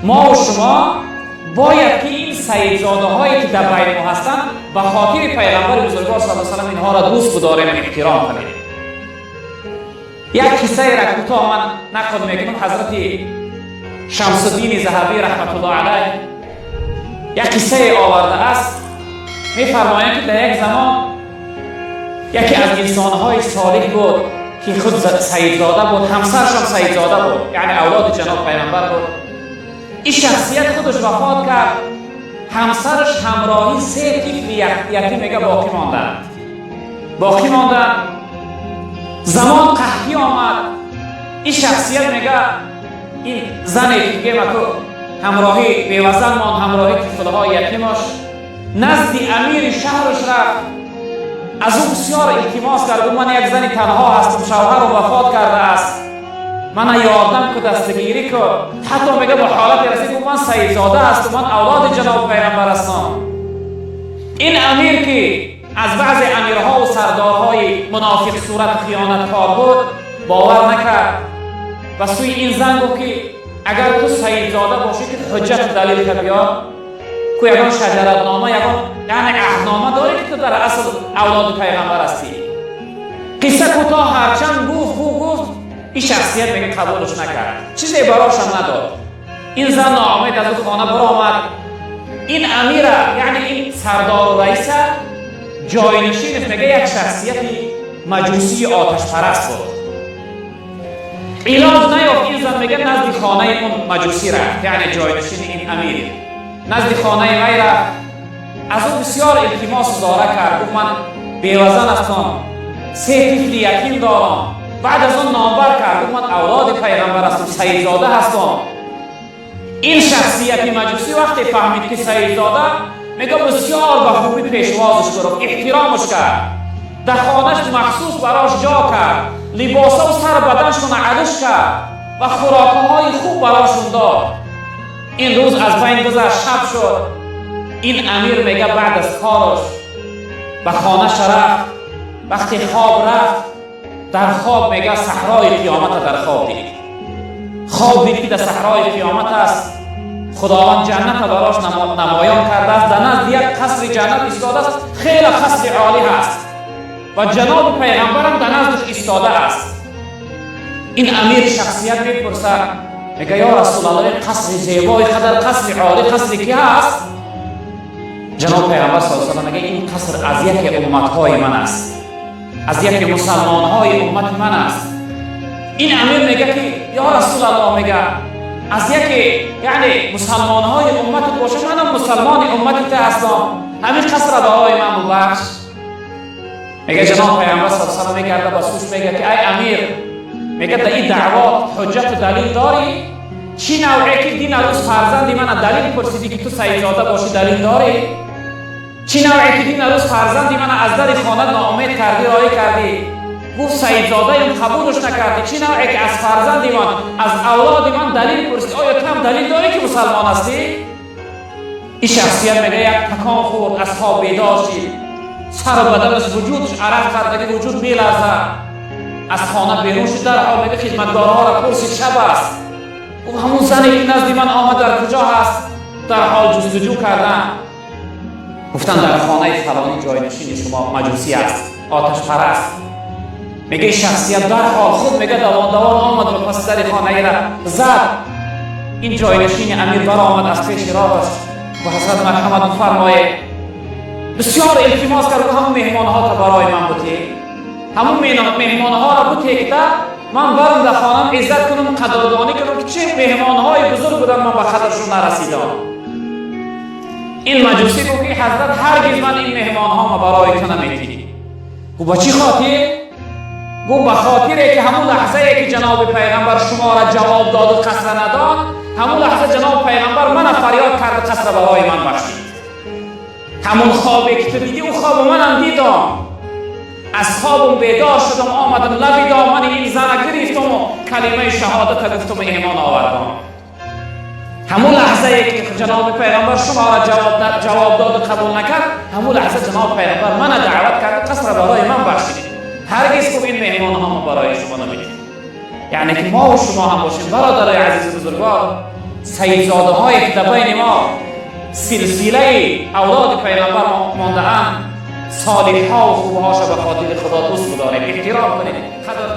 Мо ва шумо бояд ки ин сайидзодаҳое ки дар байни мо ҳастанд, ба хотири пайғамбари бузургвор саллаллоҳу алайҳи васаллам инҳоро дӯст бидорем, эҳтиром кунем. Як қиссаеро кӯтоҳ ман нақл мекунам. Ҳазрати Шамсуддини Заҳабӣ раҳматуллоҳ алайҳ як қиссае овардааст. Мефармоянд, ки дар як замон яке аз инсонҳои солиҳ буд, ки худ саидзода буд, ҳамсарашам саидзода буд, яъне авлоди ҷаноб пайғамбар буд. Ин шахсият худаш вафот кард, ҳамсараш ҳамроҳи се тифли ятим, мега, боқӣ монданд, боқӣ монданд. Замон қаҳтӣ омад. Ин шахсият, мега, ин зане ки гемаку ҳамроҳи бевазан монд, ҳамроҳи тифлҳои ятимаш назди амири шаҳраш рафт, аз ӯ бисёр илтимос кард. Гуфт: «Ман як зани танҳо ҳастам, шавҳарам вафот кардааст, мана ёрдам ку, дастгирӣ ку». Ҳатто, мега, ба ҳолате расид, гуфт: «Ман саидзода ҳастам, ман авлоди ҷаноби пайғамбар ҳастам». Ин амир, ки аз баъзе амирҳову сардорҳои мунофиқ сурат, хиёнаткор буд, бовар накард. Ба сӯи ин зан гуфт, ки агар ту саидзода бошӣ, ки ҳуҷҷату далилта биёр ку, ягон шаҷаратнома, ягон, яъне аҳднома дорӣ, ки ту дар асл авлоди пайғамбар ҳастӣ? Қисса кӯтоҳ, ҳарчанд гуфт, гуфт, гуфт, ин шахсият, мега, қабулш накард, чизе барошам надод. Ин зан ноумед аз ӯ хона баромад. Ин амира, яъне ин сардору раиса, ҷойнишинаш, мега, як шахсияти маҷусии оташпараст буд. Илоҷ наёфт, ин зан, мега, назди хонаи он маҷусӣ рафт, яъне ҷойнишини ин амир, назди хонаи вай рафт, аз ӯ бисёр илтимосу зора кард. Гуфт: «Ман бевазан ҳастам, се тифли ятим дорам». Баъд аз он номбар кард, гуфт: «Ман авлоди пайғамбар ҳастам, саидзода ҳастам». Ин шахсияти маҷусӣ вақте фаҳмид, ки саидзода, мега, бисёр ба хубӣ пешвозш гирифт, эҳтиромаш кард, дар хонаш махсус барош ҷо кард, либосаву сар баданшона алиш кард ва хӯрокҳои хуб барошон дод. Ин рӯз аз байн гузашт, шаб шуд. Ин амир, мега, баъд аз кораш ба хонаша рафт. Вақте хоб рафт, дар хоб, мега, саҳрои қиёмата дар хоб дид. Хоб дид, ки дар саҳрои қиёмат аст, Худованд ҷанната барош намоён кардааст, дар назди як қасри ҷаннат истодааст, хеле қасри олӣ ҳаст ва ҷаноби пайғамбарам дар наздаш истодааст. Ин амир шахсият мепурсад, мега: «Ё Расулалло, ин қасри зебои қадар қасри олӣ қасри ки ҳаст?» Ҷаноб пайғамбар са салам мега: «Ин қаср аз яке умматҳои ман аст, аз яке мусалмонҳои уммати ман аст». Ин амир мега, ки ё Расулалло, мега, аз яке, яъне мусалмонҳои умматат боша, манам мусалмони уммати та ҳастам, ҳамин қасра барои ман бубахш. Мега, ҷаноб пайғамбар са салам мегарда ба сӯш, мега, ки ай амир, мега, да ин даъвот ҳуҷҷату далил дорӣ? Чӣ навъе ки дина рӯз фарзанди мана далил пурсидӣ, ки ту саидзода бошӣ, далил дорӣ? Чӣ навъе ки дина рӯз фарзанди мана аз дари хона ноумед кардӣ, роӣ кардӣ, гуфт саидзодаем, қабулш накардӣ? Чӣ навъе ки аз фарзанди ман, аз авлоди ман далил пурсидӣ, оё ту ҳам далил дорӣ, ки мусалмон ҳастӣ?» Ин шахсият, мега, як такон хӯрд, аз хоб бедор шид, сару баданаш, вуҷудаш арақ кардаги, вуҷуд меларзад. Аз хона берун шуд дарҳол, мега, хизматгорҳоро пурсид, шаб аст, гуфт: «Ҳамун зане, ки назди ман омад, дар куҷо ҳаст?» Дарҳол ҷустуҷӯ карданд, гуфтанд: «Дар хонаи фалонӣ ҷойнишини шумо маҷусӣ аст, оташпараст». Мега, ин шахсият дарҳол худ, мега, давон давон омад ва паси дари хонаира зад. Ин ҷойнишини амир баромад аз пеши роҳаш ва ҳазрат, марҳамат бифармоед. Бисёр илтимос кард, гуфт: «Ҳамун меҳмонҳота барои ман бутӣ, ҳамун меҳмонҳоро бутекта, ман барам дар хонам иззат кунам, қадрдонӣ кунам, ки чӣ меҳмонҳои бузург буданд, ман ба қадршон нарасидам». Ин маҷусӣ гуфт, ки ҳазрат, ҳаргиз ман ин меҳмонҳома барои ту наметӣ. Гуфт: «Ба чӣ хотир?» Гуфт: «Ба хотире ки ҳамун лаҳзае, ки ҷаноби пайғамбар шуморо ҷавоб доду қасра надод, ҳамун лаҳза ҷаноби пайғамбар мана фарёд карду қасра барои ман бахшид. Ҳамун хобе, ки ту дидӣ, ӯ хобу манам дидам. Аз хобам бедор шудам, омадам лаби домани ин зана гирифтаму калимаи шаҳодата гуфтаму имон овардам. Ҳамун лаҳзае, ки ҷаноби пайғамбар шуморо ҷавоб доду қабул накард, ҳамун лаҳза ҷаноби пайғамбар мана даъват карду қасра барои ман бахшид. Ҳаргиз хуб ин меҳмонҳомо барои шумо намедиҳам». Яъне ки мо шумо ҳам бошем, бародарои азизу бузургвор. Сайидзодаҳое ки дар байни мо силсилаи авлоди пайғамбар мондаанд, солиҳҳо ва хубҳоша ба хотири Худо дӯст бидорем, эҳтиром кунем, қадр.